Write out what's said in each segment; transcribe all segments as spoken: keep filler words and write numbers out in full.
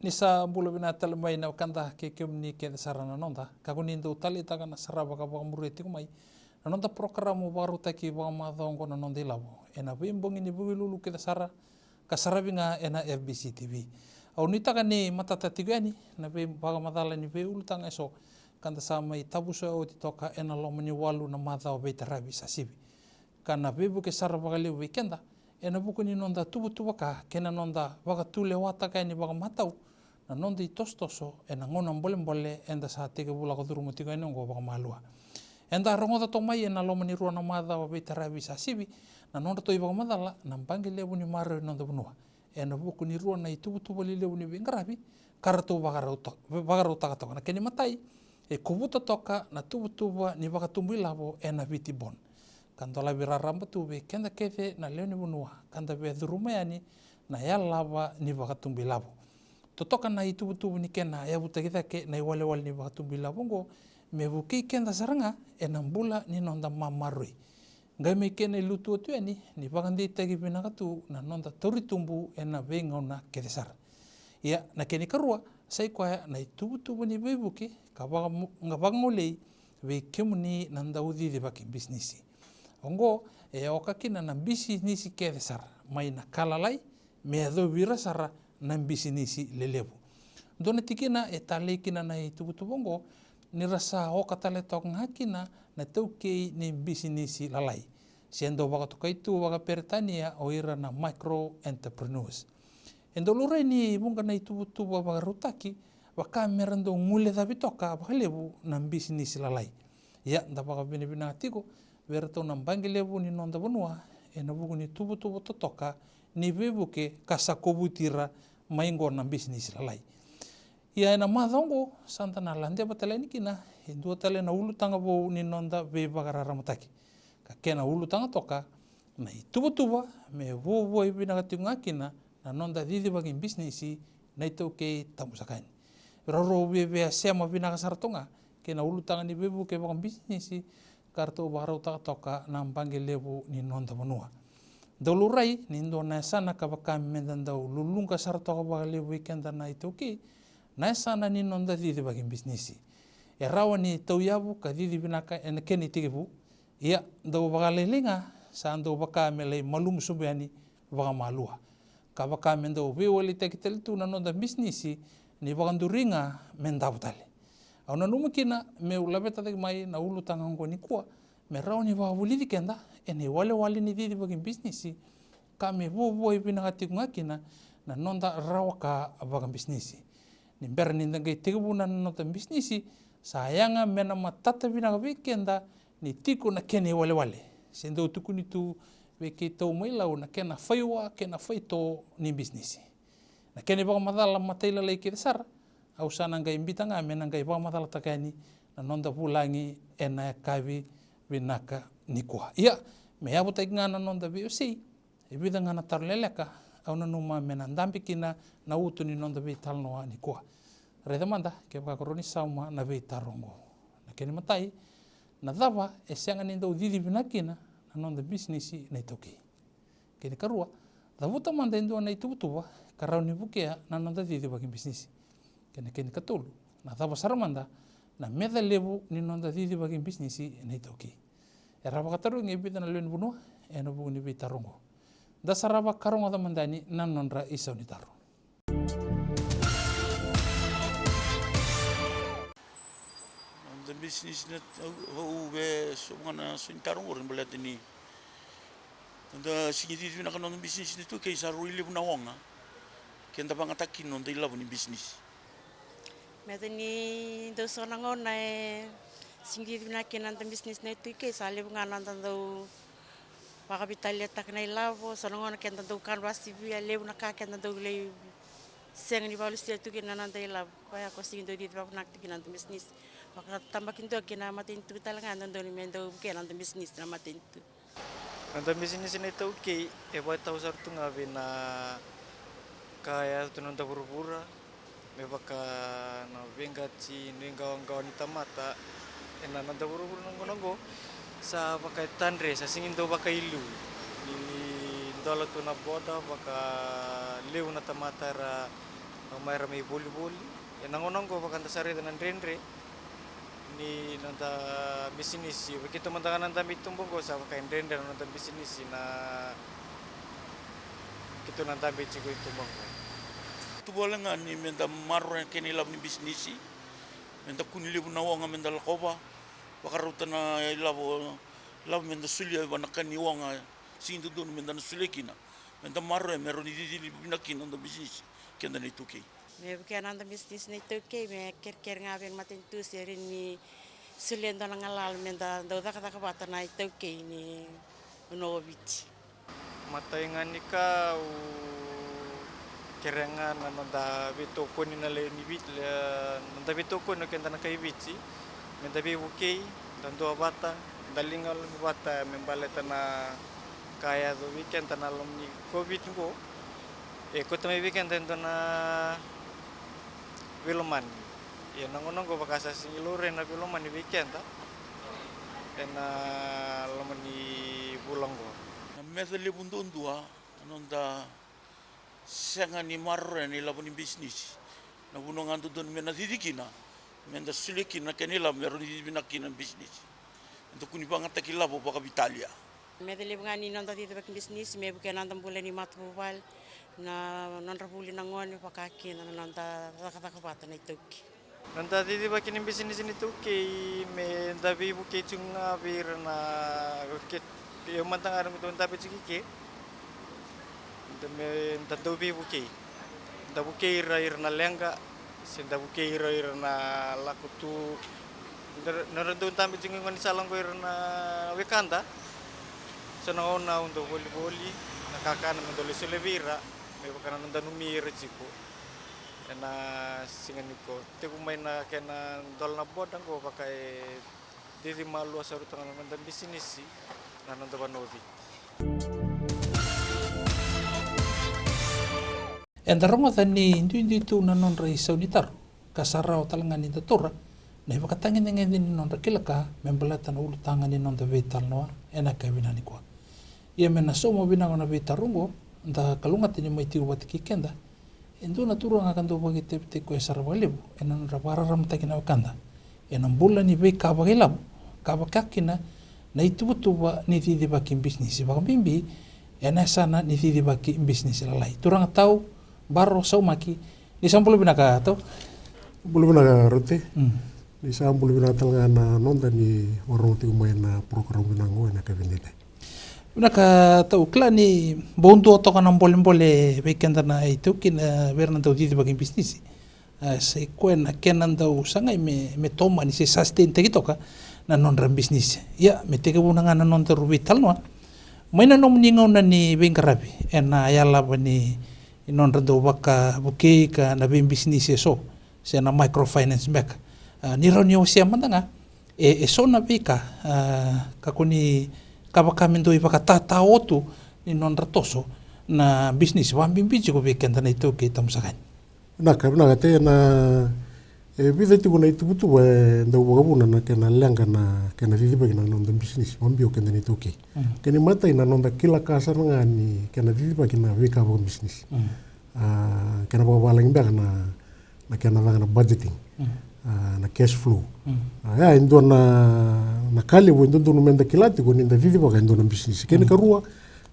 Ni sa bula vinaka tale mai na wekada kei kemuni kece sara na noda, kakua ni dou taleitaka na sarava ka vakamuria tiko mai na noda porokaramu vakarautaki vakamacawa oqo, Na Noda iLavo, ena veibogi ni Vukelulu kece sara, ka saravi ga ena F B C T V. Au nuitaka ni matata tiko yani na veivakamacala ni veiulutaga eso ka da sa mai tavusoya oti toka ena loma ni walu na macawa veitaravi sa sivi, ka na veivuke sara vakalevu vei keda ena vuku ni noda tuvatuva ka kei na noda vakatulewataka yani vakamatau na noda itosotoso ena gauna bolebole eda sa tekivu lako curuma tiko yani oqo vakamalua. Eda rogoca toka mai ena loma ni rua na macawa veitaravi sa sivi na nodratou ivakamacala na Baqe Levu ni Maroroi ni Noda Vanua ena vuku ni rua na ituvatuva lelevu ni veiqaravi ka ratou vakarauta-, vakarautaka toka. Na kena imatai, e kovuta toka na tuvatuva ni vakatubu ilavo ena Viti Bond, ka dolavi raraba tu vei keda kece na lewe ni vanua ka da via curuma yani na yalava ni vakatubu ilavo. Totoka na ituvatuva ni kena yavutaki cake na iwalewale ni vakatubu ilavo oqo me vukei keda sara ga ena bula ni noda mamaroroi. Qai mai kena ilutua tu yani ni vakadeitaki vinaka tu na noda tauri tubu ena veigauna kece sara. Ia, na kena ikarua, sa i koya na ituvatuva ni veivuke ka vakamu-, ka vakagolei vei kemuni na daucicivaki bisinisi. Oqo e oka kina na bisinisi kece sara, mai na ka lalai me yacovi ira sara na bisinisi lelevu. Dua na tikina e talei kina na ituvatuva oqo ni ra sa oka tale toka ga kina na taukei ni bisinisi lalai, se dau vakatokai tu vakaperitania o ira na micro entrepreneurs. E dau laurai ni vuqa na ituvatuva vakarautaki vaka me ra dau guilecavi toka vakalevu na bisinisi lalai. Ia, da vakavinavinaka tiko vei iratou na Baqe Levu ni Noda Vanua ena vuku ni tuvatuva totoka ni veivuke ka sa kovuti ira mai oqo na bisinisi lalai. Ia, ena macawa oqo sa da na ladeva tale yani kina e dua tale na ulutaga vou ni noda veivakararamataki, ka kena ulutaga toka na ituvatuva me vuavuai vinaka tiko ga kina na noda cicivaki bisinisi na iTaukei Tabusakani. Rau, rau viavia sema vinaka sara toka ga kei na ulutaga ni veivuke vakabisinisi ka ratou vakarautaka toka na Baqe Levu ni Noda Vanua. Dau laurai ni dua na yasana ka vaka me da dau luluqa sara toka vakalevu vei keda na iTaukei na yasana ni noda cicivaki bisinisi. E rawa ni tauyavu ka cici vinaka ena kena itekivu, ia, dau vakalailai ga sa dau vaka me lai malumu sobu yani vakamalua, ka vaka me dau veiwalitaki tale tu na noda bisinisi ni vakaduri ga me davo tale. Au nanuma kina meu laveta cake mai na ulutaga oqo nikua me rawa ni vakavulici keda ena iwalewale ni cicivaki bisinisi, ka me vuavuai vinaka tiko ga kina na noda rawa ka vakabisinisi. Ni bera ni da qai tekivuna na noda bisinisi, sa yaga me na matata vinaka vei keda ni tiko na kena iwalewale, se dau tukuni tu vei keitou mai Lau na kena faiwa kei na faito ni bisinisi. Na kena ivakamacala matailalai kece sara, au sa na qai biuta ga me na qai vakamacalataka yani na noda vulagi ena yakavi vinaka nikua. Ia, me yavutaki ga na noda veiwasei, e vica ga na taro leleka au nanuma me na dabe kina na uto ni noda veitalanoa nikua. Raica mada kevaka ko rawa ni sauma na veitaro oqo. Na kena imatai, na cava e sega ni dau cici vinaka kina na noda bisinisi na iTaukei? Kena ikarua, cavuta mada e dua na ituvatuva ka rawa ni vukea na noda cicivaki bisinisi. Kei na kena ikatolu, na cava sara mada na meca levu ni noda cicivaki bisinisi na iTaukei? Era vakatarogi e vica na lewe ni vanua ena vuku ni veitaro oqo. Da sarava ka rogoca mada yani na nodra isau ni taro. Noda bisinisi na, au, au via sauma ga na isau ni taro oqori baleta ni noda sega ni cici vinaka na noda bisinisi na iTaukei, sa rui levu na oga keda vakayagataka kina noda ilavo ni bisinisi. Baleta ni dau so na gauna e sega ni cici vinaka kina na noda bisinisi na iTaukei, sa levu ga na noda dau vakavitaliataka na ilavo, so na gauna keda dau kadra sivia, levu na ka keda dau lai sega ni vakalusia tu kina na noda ilavo. Koya ko sega ni dau cici vakavinaka tu kina na noda bisinisi. Vakatabakidua kina na matanitu tale ga e dodonu me dau vukea na noda bisinisi na matanitu. Na noda bisinisi na iTaukei e vakatau sara tu ga vei na ka e yaco tu na noda vuravura, me vaka na veiqati, nuiqawaqawa ni tamata ena noda vuravura na gauna oqo. Sa vaka e tadre, sa sega ni dau vakailiu ni dola tu na boda, vakalevu na tamata era Mai ra mai volivoli. E na gauna oqo vaka da sa raica na dredre ni noda bisinisi. Vei keitou mada ga na dabe i tuba oqo sa vaka e dredre na noda bisinisi na keitou na dabe tiko i tuba oqo. Tu vale ga ni me da maroroya kena ilavo ni bisinisi, me da kua ni levu na oga me da lakova, vakarauta na ilavo, ilavo me da solia vaka na ka ni oga, sigi dodonu me da na solia kina, me da maroroya me rawa ni cicili vinaka kina noda bisinisi, keda na iTaukei. Me vukea na noda bisinisi na iTaukei, me kerekere ga vei na matanitu se rawa ni solia e dua na galala me da dau cakacaka vata na iTaukei ni vanua o Viti. Matai ga ni ka au kerea ga na noda veitokoni na lewe ni Viti, le, noda veitokoni o keda na kai Viti, me da veivukei, da dua vata, da liga vata me baleta na ka e yaco vei keda na loma ni COVID oqo. E kauta mai vei keda e dua na veilomani. Ia na gauna oqo vaka sa sega ni laurai na veilomani vei keda e na loma ni vula oqo. Na meca levu duadua na noda sega ni maroroya na ilavo ni bisinisi. Na vanua ga dodonu me na cici kina, me da solia kina na kena ilavo me rawa ni cici vinaka kina na bisinisi. Me da kua ni vagataki ilavo vakaveitalia. Meca levu ga ni noda cicivaki bisinisi me vukea na noda bula ni matavuvale, na nodra vuli na gone, vaka kina na noda cakacaka vata na iTaukei. Noda cicivaki ni bisinisi ni iTaukei me da veivukei tiko ga vei ira na ke, io mada ga na noda dabe tiko i ke. Da me da dau veivukei. Da vukei ira, ira na leqa, se da vukei ira, ira na lako tu. Da, na nodra dau dabe tiko i gaunisala oqo ira na wekada. So na gauna au dau volivoli, na kakana me dau lai solia vei ira, me vaka na noda nanumi ira tiko e na siga nikua. Tekivu mai na kena dola na boda oqo vaka e cici malua sara tu ga na noda bisinisi na noda vanua o Viti. Eda rogoca ni duidui tu na nodra isau ni taro, ka sa rawa tale ga ni da taura na ivakatagedegede ni nodra kila ka me baleta na ulutaga ni noda veitalanoa e na yakavi nikua. Ia me na sauma vinaka na veitaro oqo, da kalougata ni mai tiko vata kei keda e dua na turaga ka dau vakaitavitaki koya sara vakalevu e na nodra vakararamataki na wekada e na bula ni veika vakailavo, ka vaka kina na ituvatuva ni cicivaki bisinisi, vakabibi e na yasana ni cicivaki bisinisi lalai. Turaga Tau Baro Saumaki, ni sa bula vinaka Tau. Bula vinaka Roti. Mm. Ni sa bula vinaka tale ga na noda ni vakarorogo tiko mai na program vinaka oqo e na yakavi nikua. Vinaka Tau, kila ni bau dua toka na bolebole vei keda na iTaukei, na vei ira na dau cicivaki bisinisi. A, sa i koya na kena dau sagai me, me tomani se sustain taki toka na nodra bisinisi. Ia, me tekivuna ga na nodaru veitalanoa mai na nomuni gauna ni veiqaravi e na yalava ni nodra dau vakavukei ka na veibisinisi e so, se na microfinance beka. A, ni rawa ni wasea mada ga e, e so na veika, a, ka ko ni ka vaka me dau ivakatatao tu ni nodra toso na bisinisi, vakabibi tiko vei keda na iTaukei, Tamusakani. Vinaka, vinaka Te, na, e vica tiko na ituvatuva e dau vakavuna na kena leqa na kena cicivaki na noda bisinisi, vakabibi o keda na iTaukei. Mm. Kena imatai na noda kila ka sara ga ni kena cicivaki na veika vakabisinisi. Mm. A, kena vakavalagi beka na, na kena caka na budgeting. Mm. A, na cash flow. Mm. A, ya, e dua na, na ka levu e dodonu me da kila tiko ni da cicivaka e dua na bisinisi. Kena, mm, ikarua,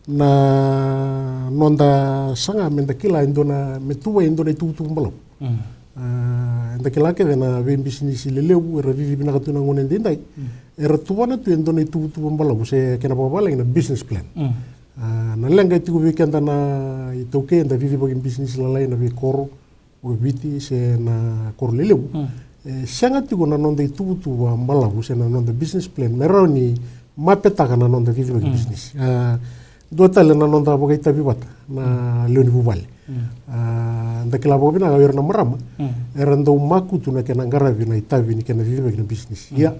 na noda saga me da kila e dua na, me tuvai e dua na ituvatuva balavu. Mm. A, eda kila kece na veibisinisi lelevu era cici vinaka tu na gauna edaidai. Mm. Era tuvana tu e dua na ituvatuva balavu se kena vakavalagi na business plan. Mm. A, na leqa e tiko vei keda na iTaukei, eda cicivaki bisinisi lalai na veikoro, o Viti se na koro lelevu. Mm. E sega tiko na noda ituvatuva balavu se na noda business plan me rawa ni mapetaka na noda cicivaki, mm, bisinisi. A, dua tale na noda vakaitavi vata na, mm, lewe ni vuvale. Mm. A, da kila vakavinaka o ira na marama, mm, era dau makutu na kena qaravi na itavi ni kena cicivaki na bisinisi. Mm. Ia,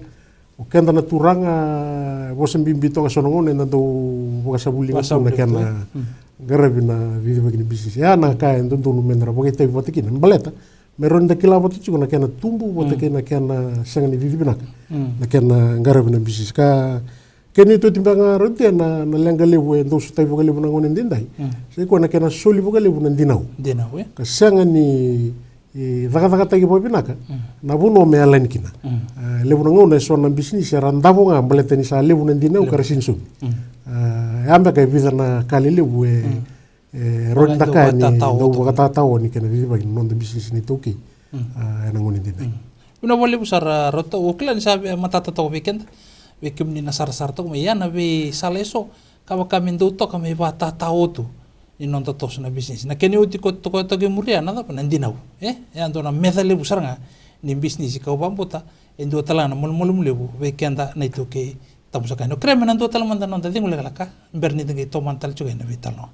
o keda na turaga, vosa bibi toka so na gauna eda dau vakasavuliga tu na kena, mm, qaravi na cicivaki ni bisinisi. Ya na ka e dodonu me da ra vakaitavi vata kina, baleta me rawa ni da kila vata tiko na kena tubu vata, mm, kei na kena sega ni cici vinaka, mm, na kena qaravi na bisinisi. Ka Kena iotioti beka ga, Rote, na, na leqa levu e dau sotavi vakalevu na gauna edaidai. Mm. Sa i koya na kena soli vakalevu na dinau. Dinau, e? Ka sega ni, e, cakacakataki vakavinaka, mm, na vanua me yalani kina. Mm. A, levu na gauna e so na bisinisi era davo ga baleta ni sa levu na dinau, levu, ka ra sega ni saumi. Mm. A, ya beka e vica na ka lelevu e, mm, e rawa ni da kaya ni dau vakatatao ni kena cicivaki na noda bisinisi na iTaukei. Mm. A, ena gauna edaidai. Mm. Vinaka vakalevu sara, Rote, au kila ni sa veimatata toka vei keda, vei kemuni na sarasara toka mai, ia na veisala e so ka vaka me dau toka me ivakatatao tu ni noda toso na bisinisi. Na kena iotioti toka, toka e muria na cava? Na dinau. E, e a dua na meca levu sara ga ni bisinisi, kau vakabauta e dua tale ga na malumalumu levu vei keda na iTaukei tamusakani. Au kerea me na dua tale mada na noda cegu lekaleka bera ni da qai tomana tale tiko ena veitalanoa.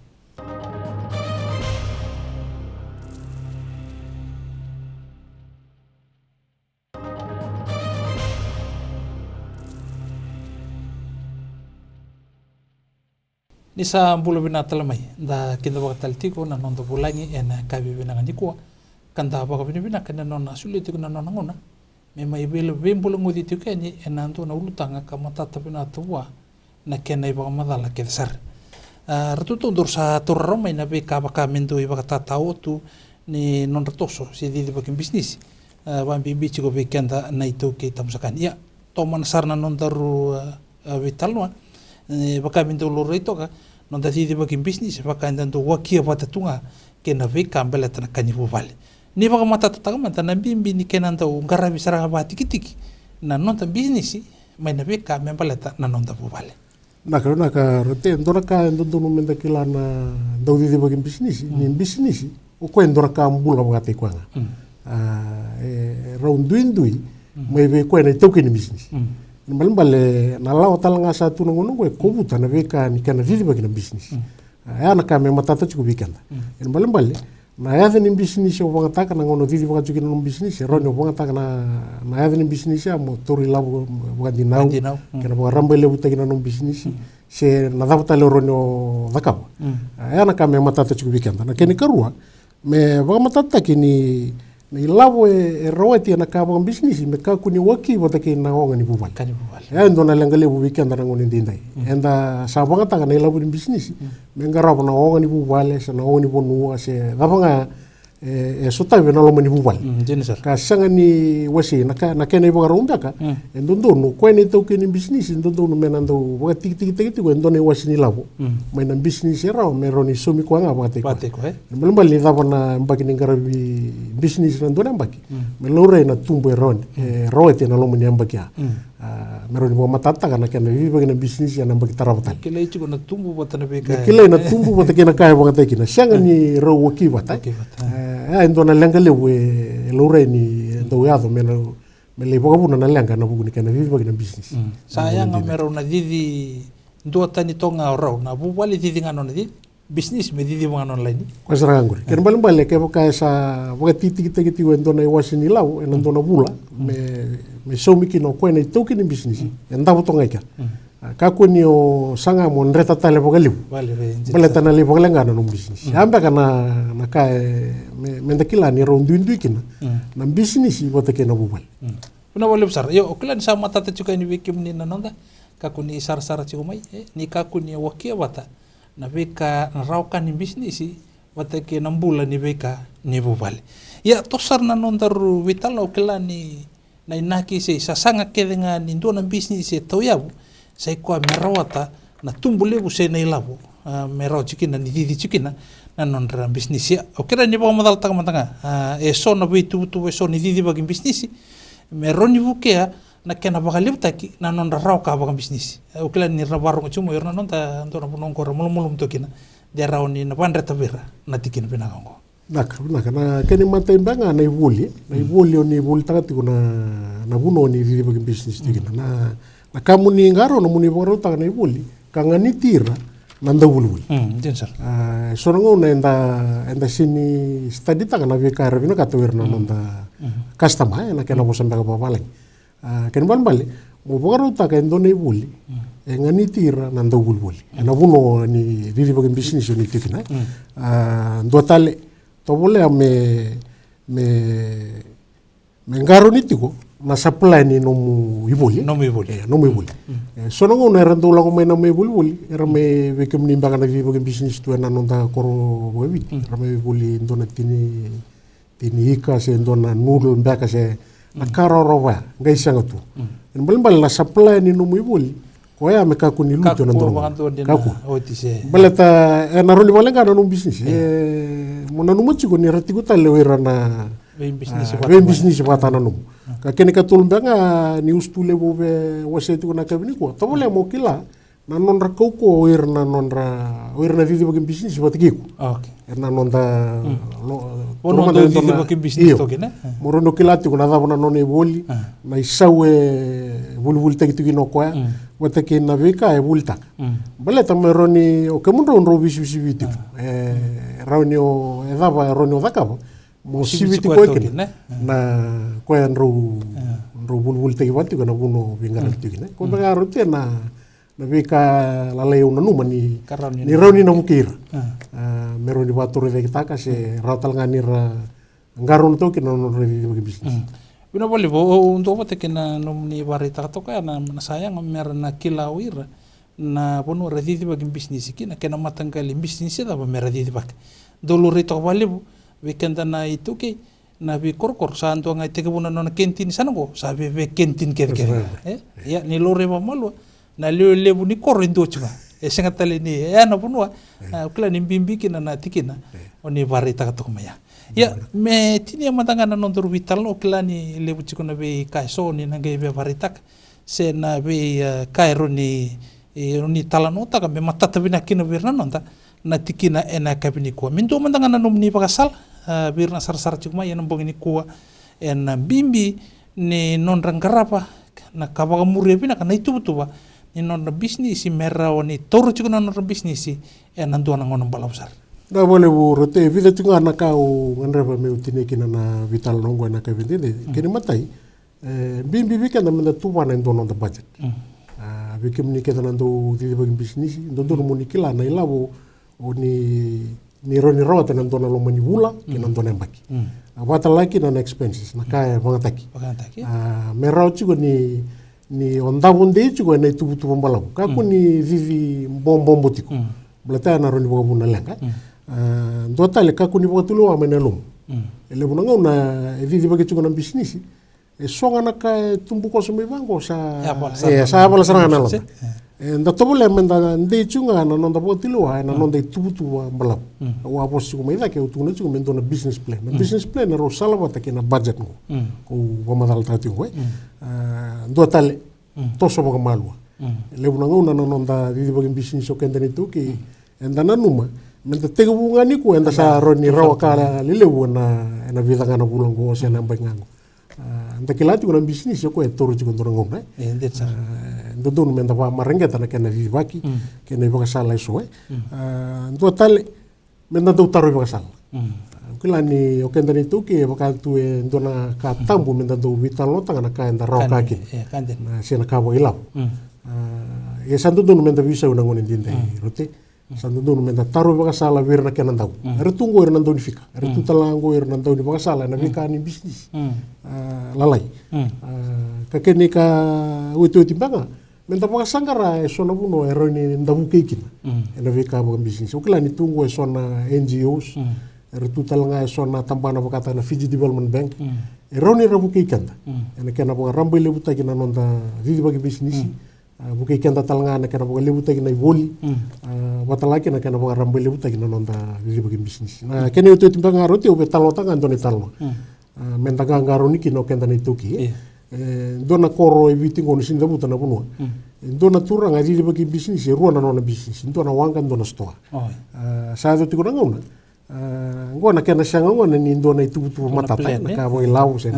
Ni sa bula vinaka tale mai, da kidavaka tale tiko na noda vulagi ena yakavi vinaka nikua, ka da vakavinavinaka ena nona solia tiko na nona gauna me mai vei, veibulagoci tiko yani ena dua na ulutaga ka matata vinaka tu vua na kena ivakamacala kece sara. A, ratou taudaru sa taura rawa mai na veika vaka me dau ivakatatao tu ni nodra toso se cicivaki bisinisi, a, vakabibi tiko vei keda na iTaukei tamusakani. Ia, tomana sara na nodaru, a, a, veitalanoa, e, vaka me dau laurai toka, noda cicivaki bisinisi vaka eda dau wakia vata tu ga kei na veika baleta na ka ni vuvale. Ni vakamatatataka mada na bibi ni kena dau qaravi sara ga vakatikitiki na noda bisinisi mai na veika me baleta na noda vuvale. Vinaka, vinaka, Rote, dua na ka e dodonu meda kila na daucicivaki bisinisi, mm, ni bisinisi o koya e dua na ka bula vakataki koya ga. Mm. A, e rau duidui, mm, mai vei koya na itaukei ni bisinisi. Mm. Na ibalebale na lawa tale ga sa tu na gauna oqo e kovuta na veika ni kena cicivaki na bisinisi. Mm. A, ya na ka me matata tiko vei keda. Mm. Na ibalebale na yaca ni bisinisi o vagataka, na gauna o cicivaka tiko kina na nomu bisinisi, e rawa ni o vagataka na, na yaca ni bisinisi ya mo tauri lavo vakadinau, vakadinau, mm, kei na vakarabailevutaki na nomu bisinisi, mm, se na cava tale o rawa ni o cakava. Mm. A, ya na ka me matata tiko vei keda. Na kena ikarua, me vakamatatataki ni na ilavo e, e rawati ena ka vakabisinisi me kakua ni waki vata kei na oga ni vuvale. Ka ni vuvale. E dua na leqa levu vei keda na gauna edaidai. Mm. Eda sa vagataka na ilavo ni bisinisi, mm, me qarava na oga ni vuvale, se na oga ni vanua, se cava ga e, e sotavi ena loma ni vuvale. Mm, dina sara. Ka sega ni wasei na ka, na kena ivakarau beka, mm, e dodonu o koya na itaukei ni bisinisi, e dodonu me na dau vakatikitikitaki tiko e dua na iwase ni lavo, mm, mai na bisinisi e rawa, me rawa ni saumi koya ga vakataki koya. Vakataki koya, e? Na ibalebale ni cava na yabaki ni qaravi bisinisi na dua na yabaki. Mm. Me laurai na tubu e rawa ni, mm, e rawati ena loma ni yabaki ya. Mm. A, me rawa ni vakamatatataka na kena cicivaki na bisinisi ena yabaki tarava tale. Kilai tiko na tubu vata na veika. Me kilai na tubu vata kei na ka e vakayagataki kina. Sega, mm, ni rau waki vata. Waki vata. E, e dua na leqa levu e laurai ni, e dau yaco me na, me lai vakavuna na leqa ena vuku ni kena cicivaki na bisinisi. Mm. Sa yaga me rau na cici duatani toka ga o rau, na vuvale cici ga nona cici, bisinisi me ciciva ga nona laini. Koya sara ga qori. Kena ibalebale kevaka e sa vakatikitikitaki tiko e dua na iwase ni lavo ena dua na vula, mm, me, me saumi kina o koya na itaukei ni bisinisi, mm, e davo toka ga i kea. Mm. A, kakua ni o saga mo dreta tale vakalevu. Vakalevu, e, baleta na lai vakaleqa na nomu bisinisi. Mm. Ya beka na, na ka e, me, meda kila ni rau duidui kina, mm, na bisinisi vata kei na vuvale. Mm. Vinaka vakalevu sara. Io, au kila ni sa matata tiko yani vei kemuni na noda, kakua ni sarasara tiko mai, e, ni kakua ni wakia vata na veika, na rawa ka ni bisinisi vata kei na bula ni veika ni vuvale. Ia, toso sara na nodaru veitalanoa, au kila ni na inaki se isasaga kece ga ni dua na bisinisi e tauyavu, sa i koya me rawata na tubu levu se na ilavo, a, me rawa tiko kina ni cici tiko kina na nodra bisinisi. Ia, au kerea ni vakamacalataka mada ga, a, e so na veituvatuva e so ni cicivaki bisinisi me rawa ni vukea na kena vakalevutaki na nodra rawa ka vakabisinisi. Au kila ni ra vakarogo tiko mai o ira na noda, dua na vanua oqo ra malumalumu tu kina, de rawa ni na vakadreta vei ira na tikina vinaka oqo. Vinaka, vinaka. Na kena imatai beka ga na ivoli, na, mm, ivoli o ni volitaka tiko na, na vanua o ni cicivaki bisinisi tiko kina. Mm. Na, na ka mo ni qarauna mo ni vakarautaka na ivoli ka ganiti ira na dauvolivoli. Mm, dina sara. A, e so na gauna eda, eda sega ni study taka na veika era vinakata o ira na, mm, noda, mm, customer, e, na kena, mm, vosa beka vakavalagi. A, kena ibalebale mo vakarautaka e dua na ivoli, mm, e ganiti ira na dauvolivoli, mm, ena vanua ni cicivaki bisinisi o ni tiko kina. Mm. A, dua tale, tovolea me, me, me qarauni tiko na supply ni nomu ivoli. Nomu ivoli. E, nomu ivoli. E, so na gauna era dau lako mai na mai volivoli, era mai vei kemuni beka na cicivaki bisinisi tu ena noda koro vakaviti. Era mai voli dua na tini, tini ika se dua na noodle beka se na ka rawarawa vaya, qai sega tu. Ena balebale na supply ni nomu ivoli, koya me kakua ni lutu ena dua na gauna. Kakua. Baleta ena rawa ni vakaleqa na nomu bisinisi. E, mo nanuma tiko ni ra tiko tale o ira na veibisinisi vata na nomu. Ka kena ikatolu beka ga ni usutu levu au via wasea tiko na yakavi nikua. Tovolea mo kila na nodra kaukauwa o ira na nodra, o ira na cicivaki bisinisi vata kei iko. Ena noda, lo, vanua dau cicivaki bisinisi toka kina. Mo rawa ni o kila tiko na cava na nona ivoli, na isau e volivolitaki tiko kina o koya, vata kei na veika e volitaka. Baleta me rawa ni o kemudrau drau veisivisivi tiko. E rawa ni o, e cava e rawa ni o cakava, mo siviti koya kina. Na koya drau, drau volivolitaki vata tiko ena vanua o veiqaravi tiko kina. Ko beka rawa tiko na, na veika lalai au nanuma ni, ni rawa ni na vukei ira. Me rawa ni vakatorocaketaka se rawa tale ga ni ra qarauna toka kina na nodra cicivaki bisinisi. Vinaka vakalevu, au duavata kei na nomuni vakaraitaka toka ya na, na sa yaga me ra na kila o ira na vanua ra cicivaki bisinisi kina, kei na mataqali bisinisi cava me ra cicivaka. Dau laurai toka vakalevu vei keda na iTaukei, na veikorokoro sa dua ga e tekivu na nona kenitini sa na qo, sa veve kenitini kecekece. E, ia, ni laurai vakamalua, na lewe levu ni koro e dua tiko ga. E sega tale ni, e, na vanua, au kila ni bibi kina na tikina o ni vakaraitaka toka mai ya. Ia, me tinia mada ga na nodaru veitalanoa, au kila ni levu tiko na veika eso ni na qai via vakaraitaka se na vei, e, ka e rawa ni, e, rawa ni talanoataka me matata vinaka kina vei ira na noda na tikina ena yakavi nikua. Me dua mada ga na nomuni vakasala, e, vei ira na sarasara tiko mai ena bogi nikua, ena bibi ni nodra qarava na ka vakamuria vinaka na ituvatuva ni nodra bisinisi me rawa ni taura tiko na nodra bisinisi ena dua na gauna balavu sara. Vinaka vakalevu Rote, e vica tiko ga na ka au gadreva meu tinia kina na veitalanoa oqo ena yakavi edaidai. Kena imatai, e, bibi vei keda meda tuvana e dua na noda budget. A, vei kemuni kece na dau cicivaki bisinisi, dodonu mo ni kila na ilavo o ni, ni rawa ni rawata ena dua na loma ni vula kei na dua na yabaki. A, vakatale ga kina na expenses, na ka e vagataki. A, me rawa tiko ni, ni o davo dei tiko ena ituvatuva balavu. Kakua ni cici bobobo tiko. Baleta ya na rawa ni vakavuna na leqa. A, dua tale, kakua ni vakatulewa mai na yalomu. E levu na gauna e cicivaki tiko na bisinisi, e so ga na ka e tubu koso mai vaqo sa, e, sa yavala sara ga na yalona. Eda tovolea meda dei tiko ga na noda vakatulewa ena noda ituvatuva balavu. Au a vosa tiko mai cake, au tukuna tiko me dua na business plan. Na business plan e rau salavata kei na budget qo. Ko vakamacalataka tiko qo, e. A, dua tale, toso vakamalua. E levu na gauna na noda cicivaki bisinisi o keda na iTaukei, eda nanuma meda tekivu ga nikua, eda sa rawa ni rawa ka lelevu ena, ena vica ga na vula qo se na yabaki ga qo. A, da kila tiko na bisinisi o koya e taura tiko e dua na gauna, e. E dodonu meda vakamareqeta na kena cicivaki kei na ivakasala eso, e. A, dua tale, meda dau tarovi vakasala. Au kila ni o keda na iTaukei e vaka tu e dua na ka tabu meda dau veitalanoataka na ka eda rawaka kina, e, se na ka vakailavo. A, ia sa dodonu meda veisau ena gauna edaidai, Rote. Sa dodonu meda tarovi vakasala vei ira na kena dau. Era tu qo ira na dau ni fika. Era tu tale ga qo ira na dau ni vakasala ena veika ni bisinisi, a, lalai. A, ka kena ikaotioti beka ga, meda vakasaqara eso na vanua e rawa ni da vukei kina ena veika vakabisinisi. Au kila ni tu qo eso na N G Os, era tu tale ga eso na tabana vakataka na Fiji Development Bank. E rawa ni ra vukei keda ena kena vakarabailevutaki na noda cicivaki bisinisi. A, vukei keda tale ga ena kena vakalevutaki na ivoli. A, vakatale ga kina na kena vakarabailevutaki na noda cicivaki bisinisi. Na kena iotioti beka ga, Rote, au via talanoataka ga e dua na italanoa. A, meda qaqarauni kina o keda na iTaukei, e. E dua na koro e Viti qo, au sega ni cavuta na vanua. E dua na turaga e cicivaki bisinisi, e rua na nona bisinisi. Dua na waqa, dua na sitoa. A, sa yaco tiko na gauna, a, qo na kena sega gona ni dua na ituvatuva matata, na ka vakailavo se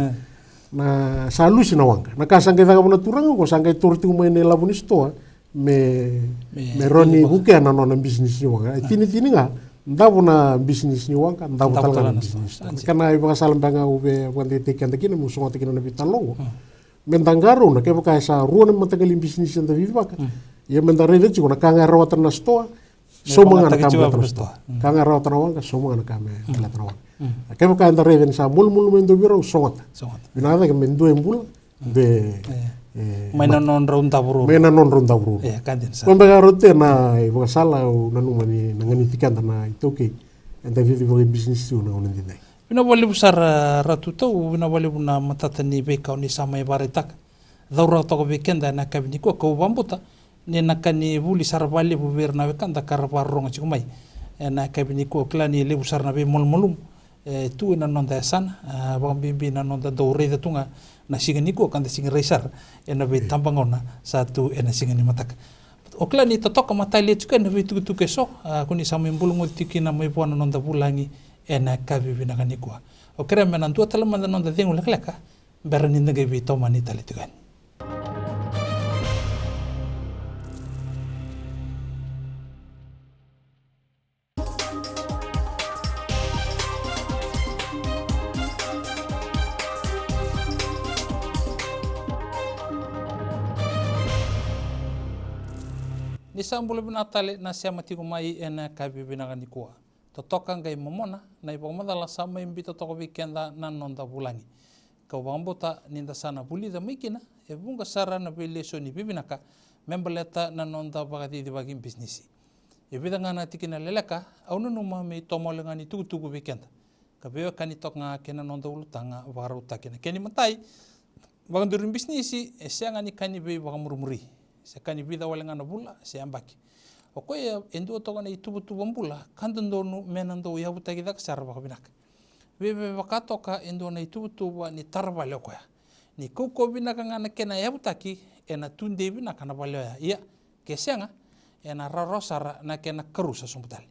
na, sa lusi na waqa. Na ka sa qai cakava na turaga qo, sa qai taura tiko mai na ilavo ni sitoa me, me rawa ni vukea na nona bisinisi ni waqa. E tinitini ga, davo na bisinisi ni waqa, davo tale ga na bisinisi ni sitoa. Na kena ivakasala beka ga au via vakadeitaki keda kina meu sogota kina na veitalanoa qo, meda qarauna, kevaka e sa rua na mataqali bisinisi eda cicivaka, ia meda raica tiko na ka ga e rawata na sitoa, sauma ga na ka me baleta na sitoa. Ka ga e rawata na waqa, sauma ga na ka me baleta na waqa. Kevaka eda raica ni sa malumalumu e dua vei rau, sogota. Vinaka cake me dua e bula, De, e, mai na nodrau davo ruarua. Mai na nodrau davo ruarua. E, ka dina sara. Ko beka rau te na ivakasala au nanuma ni na ganiti keda na iTaukei. Eda cici vakaibisinisi tu na gauna didai. Vinaka vakalevu sara Ratu Tau, vinaka vakalevu na matata ni veika o ni sa mai vakaraitaka. Cau rawa toka vei keda ena yakavi nikua, kau vakabauta ni na ka ni vuli sara vakalevu vei ira na wekada ka ra vakarorogo tiko mai ena yakavi nikua. Au kila ni levu sara na veimalumalumu e tu ena noda yasana, a, vakabibi na noda dau raica tu ga na siga nikua ka da sega ni rai sara ena veitabagauna sa tu ena siga ni mataka. Au kila ni totoka matalia tiko ena veitukutuku eso, a, ko ni sa mai bulagoci tiko kina mai vua na noda vulagi ena yakavi vinaka nikua. Au kerea me na dua tale mada na noda cegu lekaleka bera ni da qai veitomani tale tiko yani. Ni sa bula vinaka tale na sema tiko mai ena yakavi vinaka nikua. Totoka qai momona na ivakamacala sa mai biuta toka vei keda na noda vulagi. Kau vakabauta ni da sa na vulica mai kina e vuqa sara na veilesoni vivinaka me baleta na noda vakacicivaki bisinisi. E vica ga na tikina leleka au nanuma me itomole ga ni tukutuku vei keda ka veiwekani toka ga kei na noda ulutaga vakarautaki. Na kena imatai, vakaduri bisinisi e sega ni ka ni veivakamurimuri se ka ni vica wale ga na vula se yabaki. O koya e dua toka na ituvatuva bula ka dodonu me na dau yavutaki cake sara vakavinaka. Via vaka toka e dua na ituvatuva ni tara vale o koya. Ni kaukauwa vinaka ga na kena yavutaki, ena tudei vinaka na vale oya. Ia, ke sega, ena rawarawa sara na kena karusa sobu tale.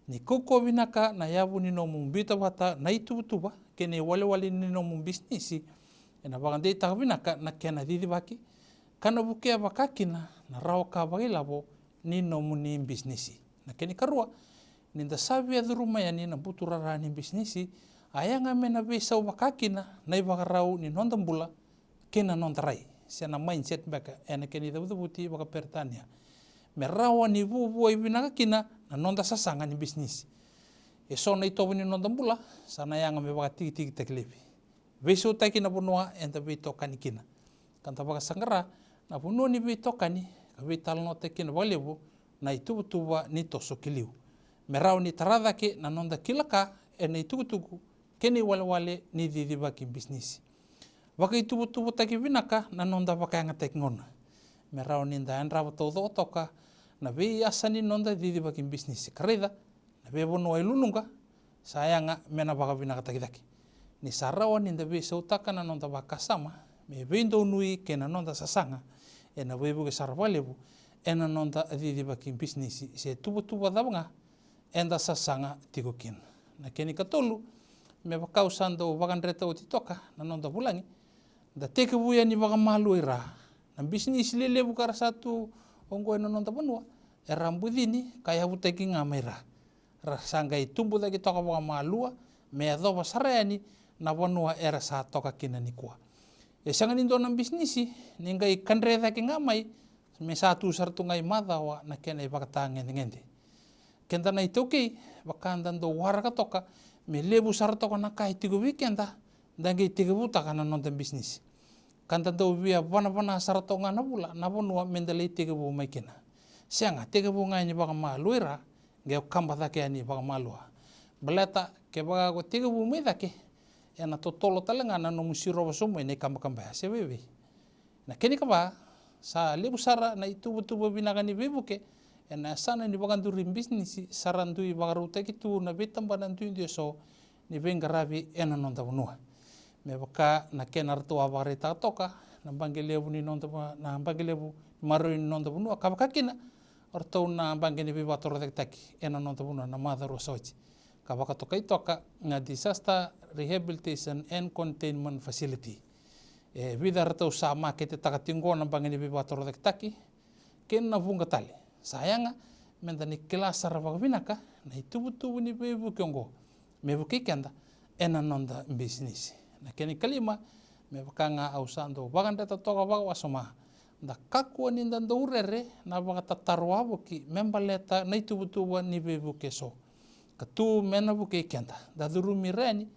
Ni kaukauwa vinaka na yavu ni nomu biuta vata na ituvatuva kei na iwalewale ni nomu bisinisi, ena vakadeitaka vinaka na kena cicivaki ka na vukea vaka kina na rawa ka vakailavo ni nomuni bisinisi. Na kena ikarua, ni da sa via curuma yani na buturara ni bisinisi, a yaga me na veisau vaka kina na ivakarau ni noda bula kei na noda rai, se na mindset beka ena kena icavucavuti vakaperitania. Me rawa ni vuavuai vinaka kina na noda sasaga ni bisinisi. Eso na itovo ni noda bula sa na yaga me vakatikitikitaki laivi. Veisautaki na vanua eda veitokani kina ka da vakasaqara na vanua ni veitokani ka veitalanoataki kina vakalevu na ituvatuva ni toso ki liu. Me rawa ni tara cake na noda kila ka ena itukutuku kei na iwalewale ni cicivaki bisinisi. Vakaituvatuvataki vinaka na noda vakayagataki gauna me rawa ni da yadrava taucoko toka na veiyasa ni noda cicivaki bisinisi ka raica na veivanua e luluqa sa yaga me na vakavinakataki cake. Ni sa rawa ni da veisautaka na noda vakasama me veidonui kei na noda sasaga, ena veivuke sara vakalevu ena noda cicivaki bisinisi se tuvatuva cava ga eda sasaga tiko kina. Na kena ikatolu, me vaka au sa dau vakadreta oti toka na noda vulagi, da tekivu yani vakamalua i ra. Na bisinisi lelevu ka ra sa tu oqo ena noda vanua era bucini ka yavutaki ga mai ra. Ra sa qai tubu cake toka vakamalua me yacova sara yani na vanua era sa toka kina nikua. E sega ni dua na bisinisi ni qai kadre cake ga mai me sa tu sara tu ga i macawa na kena ivakatagedegede. Keda na iTaukei, vaka da dau waraka toka me levu sara toka na ka e tiko vei keda, da qai tekivutaka na noda bisinisi. Ka da dau via vanavana sara toka ga na vula na vanua me da lai tekivu mai kina. Sega, tekivu ga yani vakamalua i ra, qai o kaba cake yani vakamalua. Baleta kevaka ko tekivu mai cake, ena totolo tale ga na nomu sirova sobu mai na ikabakaba ya se veivei. Na kena ikava, sa levu sara na ituvatuva vinaka ni veivuke ena yasana ni vakaduri bisinisi sa ra dui vakarautaki tu na veitabana duidui eso ni veiqaravi ena noda vanua. Me vaka na kena ratou a vakaraitaka toka na baqe levu ni noda va-, na baqe levu ni maroroi ni noda vanua ka vaka kina o ratou na baqe ni veivakatorocaketaki ena noda vanua na macawa rua sa oti. Ka vakatokai toka na Disaster Rehabilitation and Containment Facility. E vica ratou sa maketetaka tiko na baqe ni veivakatorocaketaki kei na vuqa tale. Sa yaga me da ni kila sara vakavinaka na ituvatuva ni veivuke oqo me vukei keda ena noda bisinisi. Na kena ikalima, me vaka ga au sa dau vakadreta toka vakawasoma, da kakua ni da dau rere na vakatataro wavoki me baleta na ituvatuva ni veivuke eso ka tu me na vukei keda. Da curumi ira yani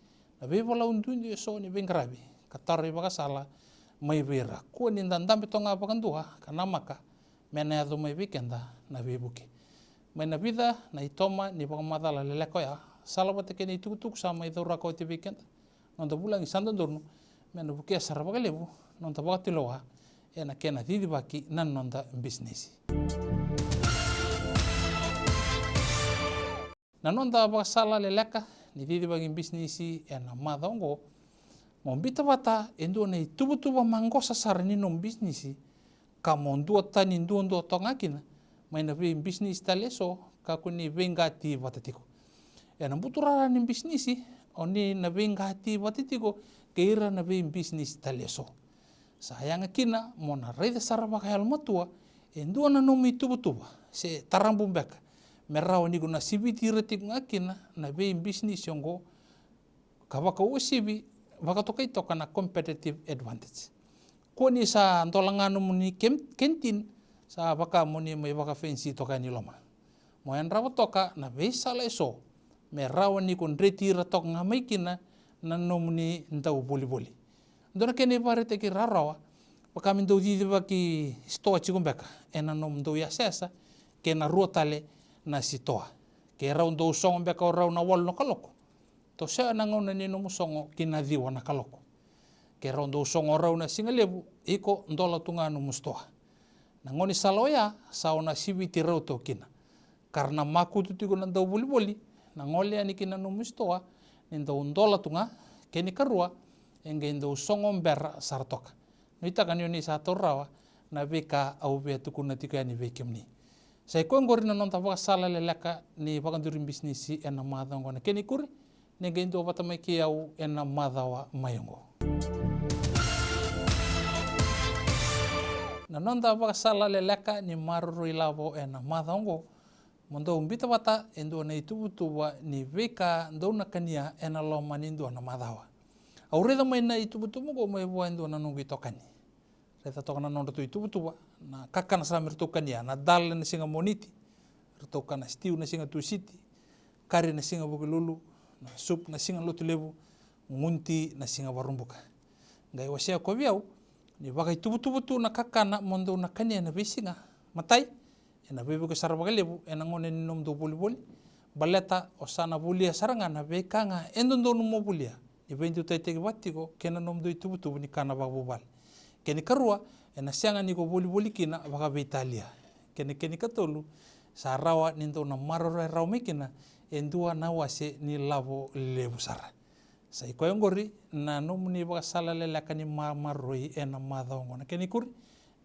na veivalau duidui eso ni veiqaravi ka taro ivakasala mai vei ira. Kua ni da dabe toka ga vakadua ka namaka me na yaco mai vei keda na veivuke. Mai na vica na itoma ni vakamacala leleka oya, sala vata kei na itukutuku sa mai cauraka oti vei keda, noda vulagi sa dodonu me na vukea sara vakalevu noda vakatulewa ena kena cicivaki na noda bisinisi. Na noda vakasala leleka ni cicivaki bisinisi ena macawa oqo, mo bita vata e dua na ituvatuva maqosa sara ni nomu bisinisi, ka mo duatani duadua toka ga kina mai na veibisinisi tale eso, kakua ni veiqati vata tiko. Ena buturara ni bisinisi, o ni na veiqati vata tiko kei ira na veibisinisi tale eso. Sa yaga kina mo na raica sara vakayalomatua e dua na nomu ituvatuva se tarabu beka, me rawa ni ko na siviti ira tiko ga kina na veibisinisi oqo, ka vakauasivi vakatokai toka na competitive advantage. Kua ni sa dola ga nomuni kem-, kentin, sa vaka mo ni mai vakafenisi toka yani loma. Mo yadrava toka na veisala eso me rawa ni ko dreti ira toka ga mai kina na nomuni dauvolivoli. Dua na kena ivakaraitaki rawarawa, vaka me dau cicivaki sitoa tiko beka ena nomudou yasayasa kei na rua tale na sitoa. Ke rau dau sogo beka o rau na walu na kaloko, tosoya na gauna ni nomu sogo ki na ciwa na kaloko. Ke rau dau sogo o rau na siga levu, iko dola tu ga nomu sitoa. Na gaunisala oya sa o na siviti rau toka kina. Ka ra na makutu tiko na dauvolivoli na gole yani ki na nomu sitoa ni dau dola tu ga. Kena ikarua, e qai dau sogo bera sara toka. Nuitaka ni o ni sa taura rawa na veika au via tukuna tiko yani vei kemuni. Sa i koya oqori na noda vakasala leleka ni vakaduri bisinisi ena macawa oqo. Na kena ikuri, ni qai dua vata mai kei au ena macawa mai oqo. Na noda vakasala leleka ni maroroi lavo ena macawa oqo, mo dau bita vata e dua na ituvatuva ni veika dou na kania ena loma ni dua na macawa. Au raica mai na ituvatuva oqo mai vua e dua na noqu itokani. Raica toka na nodratou ituvatuva, na kakana sa me ratou kania, na dal ena siga Moniti, ratou kana stiu na siga Tusiti, kari na siga Vukelulu, na sup na siga Lotulevu, gudeti na siga Vakaraubuka. Qai wasea ko vei au ni vakaituvatuva tu na kakana mo dou na kania ena veisiga. Matai, ena veivuke sara vakalevu ena gauna ni nomudou volivoli, baleta o sa na volia sara ga na veika ga e dodonu mo volia ni veidutaitaki vata tiko kei na nomudou ituvatuva ni kana vakavuvale. Kena ikarua, ena sega ni ko volivoli kina vakaveitalia. Kei na kena ikatolu, sa rawa ni dou na maroroya rawa mai kina e dua na wase ni lavo levu sara. Sa i koya oqori na nomuni vakasala leleka ni maroroi ena macawa oqo. Na kena ikuri,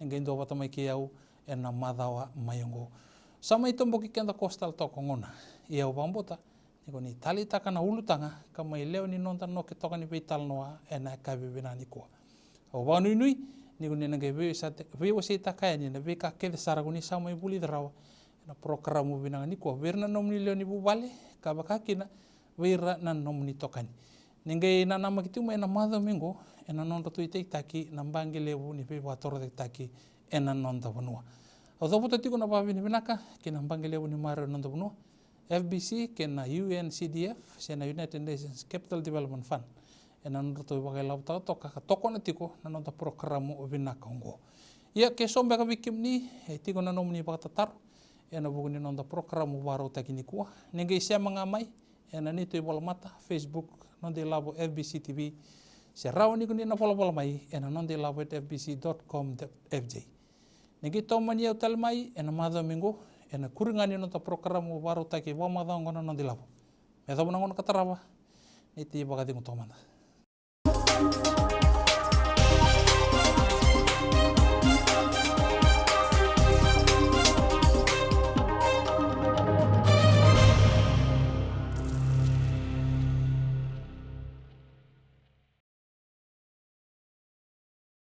ni qai dua vata mai kei au ena macawa mai oqo. Sa mai toboki keda koso tale toka o gauna. Ia au vakabauta ni ko ni taleitaka na ulutaga ka mai lewe ni noda noke toka ni veitalanoa ena yakavi vinaka nikua. Au vakanuinui ni ko ni na qai veiwasei-, veiwaseitaka yani na veika kece sara ko ni sa mai vulica rawa ena porokaramu vinaka nikua vei ira na nomuni lewe ni vuvale, ka vaka kina vei ira na nomuni tokani. Ni qai nanamaki tiko mai ena macawa mai oqo ena nodratou itakitaki na baqe levu ni veivakatorocaketaki ena noda vanua. Au cavuta tiko na vakavinavinaka ki na baqe levu ni maroroi ena noda vanua, F B C kei na U N C D F, se na United Nations Capital Development Fund, ena nodratou vakailavotaka toka ka tokona tiko na noda porokaramu vinaka oqo. Ia ke so beka vei kemuni e tiko na nomuni vakatataro ena vuku ni noda porokaramu vakarautaki nikua, ni qai sema ga mai ena neitou ivolamata Facebook, Noda iLavo F B C T V, se rawa ni ko ni na volavola mai ena noda iLavo at F B C dot com dot F J. Ni qai tomani au tale mai ena macawa mai oqo ena kuri ga ni noda porokaramu vakarautaki vakamacawa oqo na Noda iLavo. Me yacova na gauna ka tarava, ni tei vakacegu toka mada.